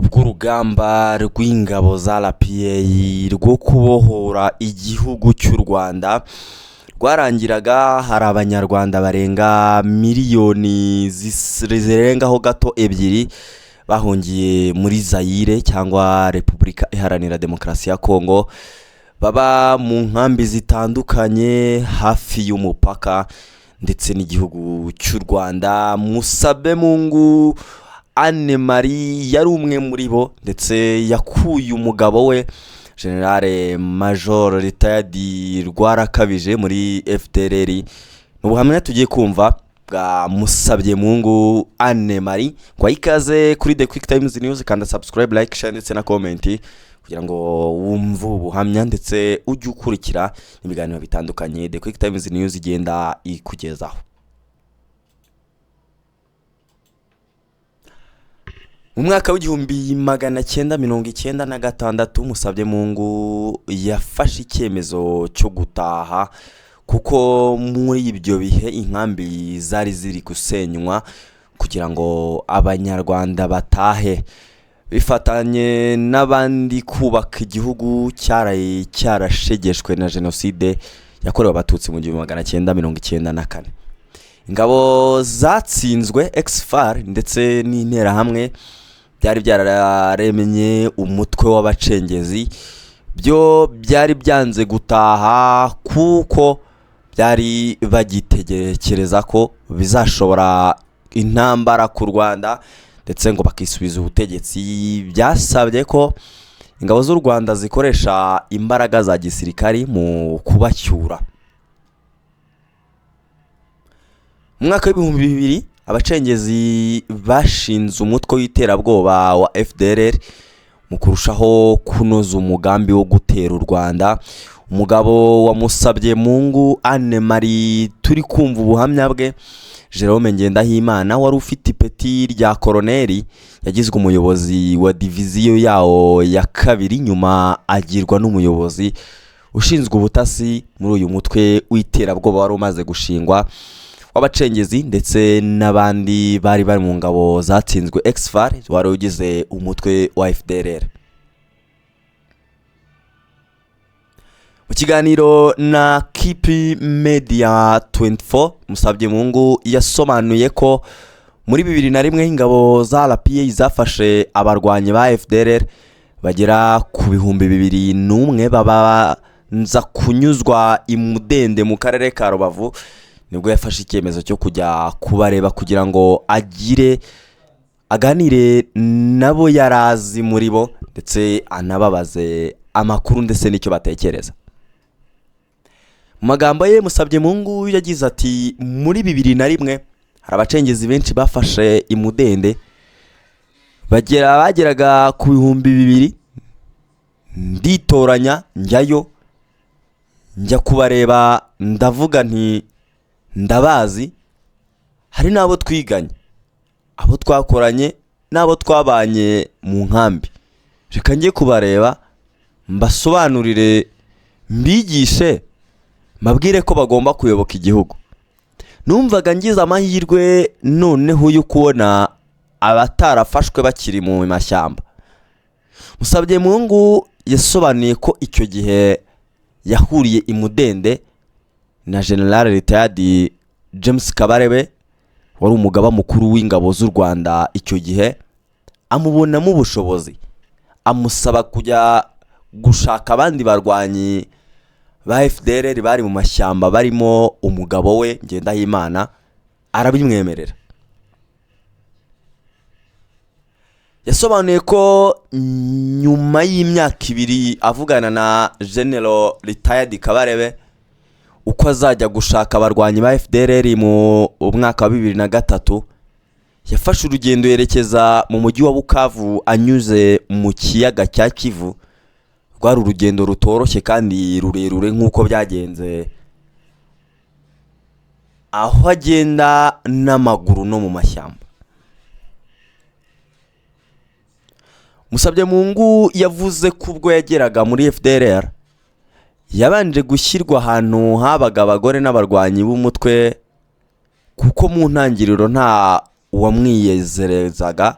Ubwo urugamba rw'ingabo za RPA rwo kubohora igihugu cy'u Rwanda rwarangiraga, hari Abanyarwanda barenga miliyoni zirengaho gato 2 bahungiye muri Zayire cyangwa Repubulika Iharanira Demokarasi ya Kongo, baba mu nkambi zitandukanye hafi y'umupaka ndetse n'igihugu cy'u Rwanda. Musabemungu Anne Marie yari umwe muri bo, ndetse yakuye umugabo we General Major Retired Rwarakabije muri FDLR. Ni ubuhamya tugiye kumva bwa Musabyemungu Anne Marie. Ngo ikaze kuri The Quick Times News, kanda subscribe, like, share ndetse na comment kugira ngo wumve ubuhamya ndetse ujye ukurikira ibiganiro bitandukanye The Quick Times News igenda ikugezaho. Mu mwaka w'1996 Musabyemungu yafashe icyemezo cyo gutaha, kuko muri ibyo bihe inkambi zari ziri gusenywa kugira ngo Abanyarwanda batahe bifatanye n'abandi kubaka igihugu cyaraye cyarashegeshwe na jenoside yakorewe Abatutsi mu 1994. Ingabo zatsinzwe ex-FAR ndetse n'Interahamwe byari byararemye umutwe w'abacengezi, byo byari byanze gutaha kuko byari bagitekereza ko bizashobora intambara ku Rwanda ndetse ngo bakisubiza ubutegetsi. Byasabye ko ingabo z'u Rwanda zikoresha imbaraga za gisirikari mu kubacyura. Mu mwaka w'2000 abacengezi bashinze umutwe w'iterabwoba wa FDLR mu kurushaho kunoza umugambi wo gutera u Rwanda. Umugabo wa Musabyemungu Anne Marie turi kumva ubuhamya bwe, Jerome Ngendahimana, wari ufite ipeti rya koroneri, yagizwe umuyobozi wa diviziyo yawo ya kabiri, nyuma agirwa n'umuyobozi ushinzwe ubutasi muri uyu mutwe w'iterabwoba wari umaze gushingwa w'abacengezi, ndetse n'abandi bari bari mu ngabo zatsinzwe ex-FAR wari ugize umutwe wa FDLR. Mu kiganiro na Kipi Media 24, Musabyemungu yasobanuye ko muri 2001 ingabo za RPA zafashe abarwanyi ba FDLR bagera ku 2001 babanza kunyuzwa i Mudende mu karere ka Rubavu. Nibwo yafashe icyemezo cyo kujya kubareba kugira ngo agire aganire nabo yarazi muri bo, ndetse anababaze amakuru ndetse n'icyo batekereza. Mu magambo ye Musabyemungu yagize ati: muri 2001 hari abacengezi benshi bafashe i Mudende, bageraga ku 2000, nditoranya njyayo njya kubareba, ndavuga nti ndabazi, hari n'abo twiganye, abo twakoranye n'abo twabanye mu nkambi, reka njye kubareba mbasobanurire, mbigishe, mbabwire ko bagomba kuyoboka igihugu. Numvaga ngize amahirwe noneho yo kubona abatarafashwe bakiri mu mashyamba. Musabyemungu yasobanuye ko icyo gihe yahuriye i Mudende na General Retired James Kabarebe wari umugaba mukuru w'ingabo z'u Rwanda icyo gihe, amubonamo ubushobozi, amusaba kujya gushaka abandi barwanyi ba FDLR bari mu mashyamba barimo umugabo we Ngendahimana, arabimwemerera. Yasobanuye ko nyuma y'imyaka 2 avugana na General Retired Kabarebe uko azajya gushaka abarwanyi ba FDLR mu mwaka wa 2003, yafashe urugendo yerekeza mu mujyi wa Bukavu anyuze mu kiyaga cya Kivu. Rwari urugendo rutoroshye kandi rurerure nk'uko byagenze, aho agenda n'amaguru no mu mashyamba. Musabyemungu yavuze ko ubwo yageraga muri FDLR yabanje gushyirwa ahantu habaga abagore n'abarwanyi b'umutwe, kuko mu ntangiriro nta uwamwiyezerezaga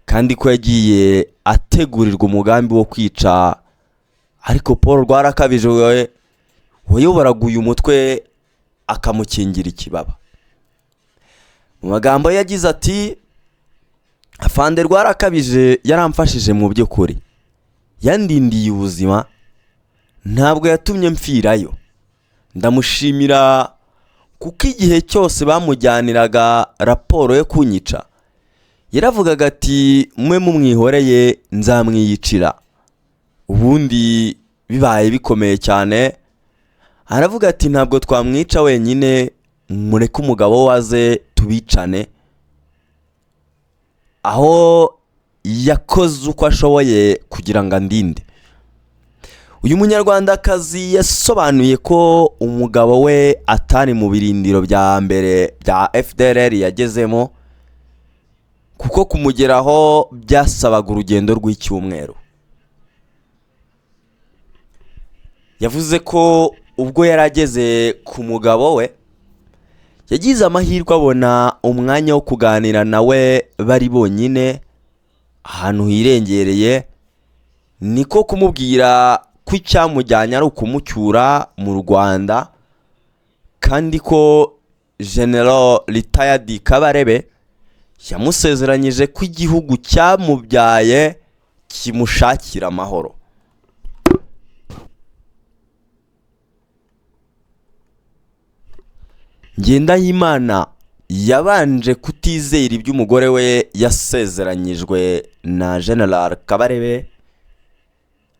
Kandi ko yagiye ategurirwa umugambi wo kwica, ariko Paul Rwarakabije we wayoboraga uyu mutwe akamukingira ikibaba. Mu magambo ye yagize ati: "Afande Rwarakabije yaramfashije mu by'ukuri, yandindiye ubuzima, ntabwo yatumye mpfirayo. Ndamushimira kuko igihe cyose bamujyaniraga raporo yo kunyica yaravugaga ati mwe mumwihoreye nzamwiyicira." Ubundi bibaye bikomeye cyane aravuga ati ntabwo twamwica wenyine, mureke umugabo waze tubicane. Aho yakoze uko ashoboye kugira ngo andinde. Uyu munyarwandakazi yasobanuye ko umugabo we atari mu birindiro bya mbere bya FDLR yagezemo, kuko kumugeraho byasabaga urugendo rw'icyumweru. Yavuze ko ubwo yari ageze ku mugabo we yagize amahirwe abona umwanya wo kuganira nawe bari bonyine ahantu hirengereye, niko kumubwira ko icyamujyanye ari ukumucyura mu Rwanda, kandi ko General Retired Kabarebe yamusezeranyije ko igihugu cyamubyaye kimushakira amahoro. Ngendahimana yabanje kutizera ibyo umugore we yasezeranyijwe na General Kabarebe,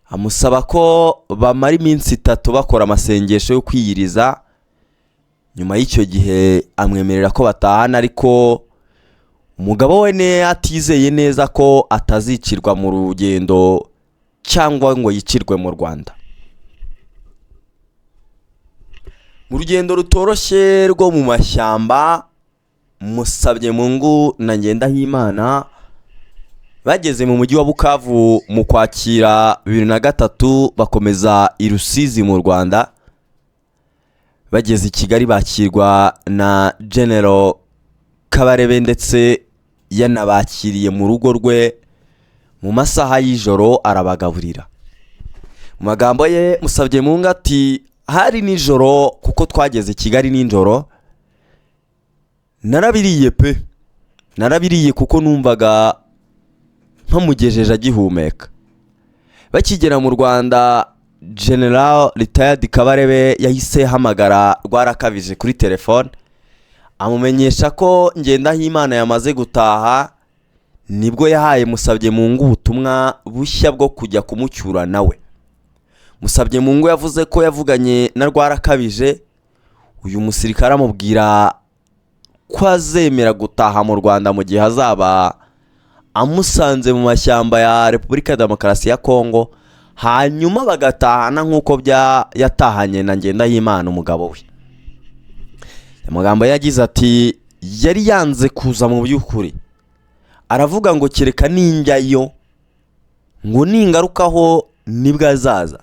amusaba ko bamara iminsi 3 bakora amasengesho yo kwiyiriza. Nyuma y'icyo gihe amwemerera ko batahana, ariko umugabo we ne atizeye neza ko atazicirwa mu rugendo cyangwa ngo yicirwe mu Rwanda. Mu rugendo rutoroshye rwo mu mashyamba, Musabyemungu na Ngendahimana bageze mu mujyi wa Bukavu mu Kwakira 2003, bakomeza i Rusizi mu Rwanda. Bageze i Kigali bakirwa na General Kabarebe, ndetse yanabakiriye mu rugo rwe mu masaha y'ijoro arabagaburira. Mu magambo ye Musabyemungu ati: "Hari nijoro kuko twageze i Kigali nijoro, narabiriye pe, narabiriye kuko numvaga mpamugejeje agihumeka." Bakigera mu Rwanda, General Retired Kabarebe yahise hamagara Rwarakabije kuri telefone amumenyesha ko Ngendahimana yamaze gutaha. Nibwo yahaye Musabyemungu ubutumwa bushya bwo kujya kumucyura nawe. Musabyemungu yavuze ko yavuganye na Rwarakabije, uyu musirikare amubwira ko azemera gutaha mu Rwanda mu gihe azaba amusanze mu mashyamba ya Repubulika ya Demokarasi ya Kongo, hanyuma bagatahana nk'uko yatahanye na Ngendahimana umugabo we. Amagambo yagize ati: "Yari yanze kuza mu by'ukuri, aravuga ngo kereka ninjyayo, ngo ningarukaho nibwo azaza.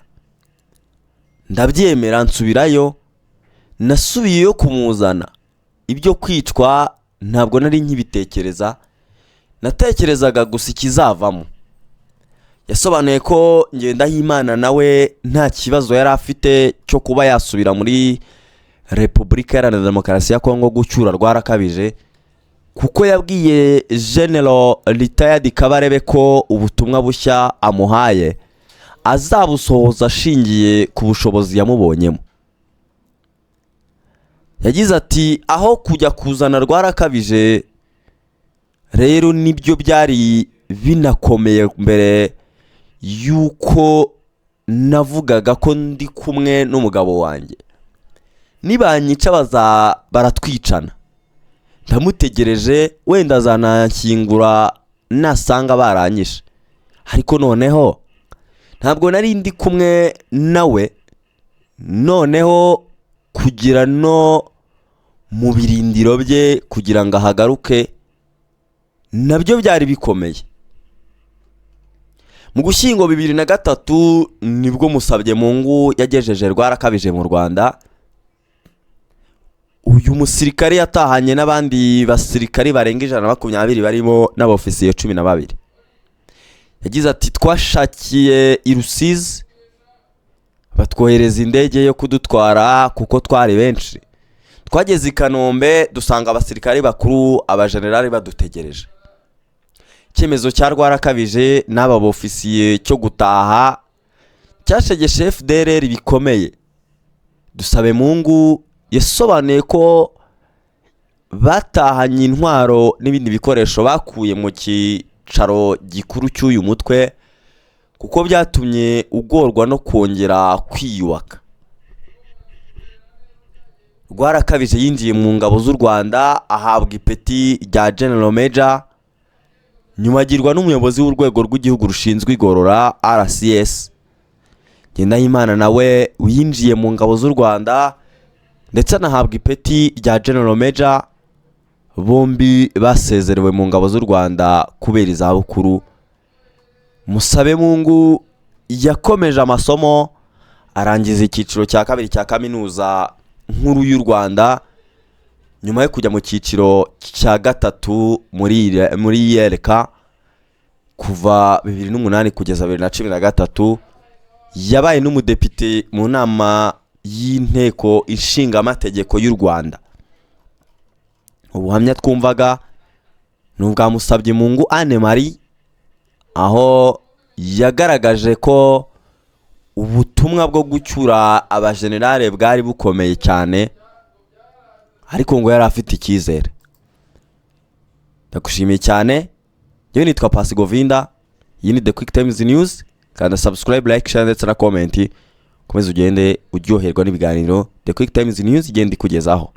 Ndabyemera nsubirayo, nasubiyeyo kumuzana. Ibyo kwicwa ntabwo nari nkibitekereza, natekerezaga gusa ikizavamo." Yasobanuye ko Ngendahimana nawe nta kibazo yari afite cyo kuba yasubira muri Repubulika Iharanira Demokarasi ya Kongo gucyura Rwarakabije, kuko yabwiye General Retired Kabarebe ko ubutumwa bushya amuhaye azabusohoza ashingiye ku bushobozi yamubonyemo. Yagize ati: "Aho kujya kuzana Rwarakabije rero nibyo byari binakomeye mbere y'uko navugaga ko ndi kumwe n'umugabo wanjye, nibanyica baratwicana, ndamutegereje wenda azananshyingura nasanga baranyishe, ariko noneho ntabwo nari ndi kumwe nawe, noneho kugira no mu birindiro bye kugira ngo ahagaruke nabyo byari bikomeye." Mu Gushyingo 2003 nibwo Musabyemungu yagejeje Rwarakabije mu Rwanda. Uyu musirikare yatahanye n'abandi basirikari barenga 120 barimo n'abofisiye 12. Yagize ati: "Twashakiye i Rusizi, batwohereza indege yo kudutwara kuko twari benshi. Twageze i Kanombe dusanga abasirikare bakuru, abajenerali, badutegereje." Icyemezo cya Rwarakabije n'aba bofisiye cyo gutaha cyashegeshe FDLR bikomeye. Dusabemungu yasobanuye ko batahanye intwaro n'ibindi bikoresho bakuye mu cyicaro gikuru cy'uyu mutwe, kuko byatumye ugorwa no kongera kwiyubaka. Rwarakabije yinjiye mu ngabo z'u Rwanda ahabwa ipeti rya General Major, nyuma agirwa n'umuyobozi w'urwego rw'igihugu rushinzwe igorora, RCS. Ngendahimana nawe winjiye mu ngabo z'u Rwanda ndetse anahabwa ipeti rya General Major. Bombi basezerewe mu ngabo z'u Rwanda kubera izabukuru. Musabemungu yakomeje amasomo, arangiza icyiciro cya kabiri cya Kaminuza Nkuru y'u Rwanda, nyuma yo kujya mu cyiciro cya gatatu muri ULK kuva 2008 kugeza 2013. Yabaye n'umudepite mu nama y'Inteko Ishinga Amategeko y'u Rwanda. Ubuhamya twumvaga ni ubwa Musabyemungu Anne Marie, aho yagaragaje ko ubutumwa bwo gucyura abajenerale bwari bukomeye cyane, ariko ngo yari afite icyizere. Ndagushimiye cyane. Yewe, nitwa Pasi Govinda, iyi ni The Quick Times News. Kanda subscribe, like, share ndetse na comment, ukomeze ugende uryoherwa n'ibiganiro The Quick Times News igenda ikugezaho.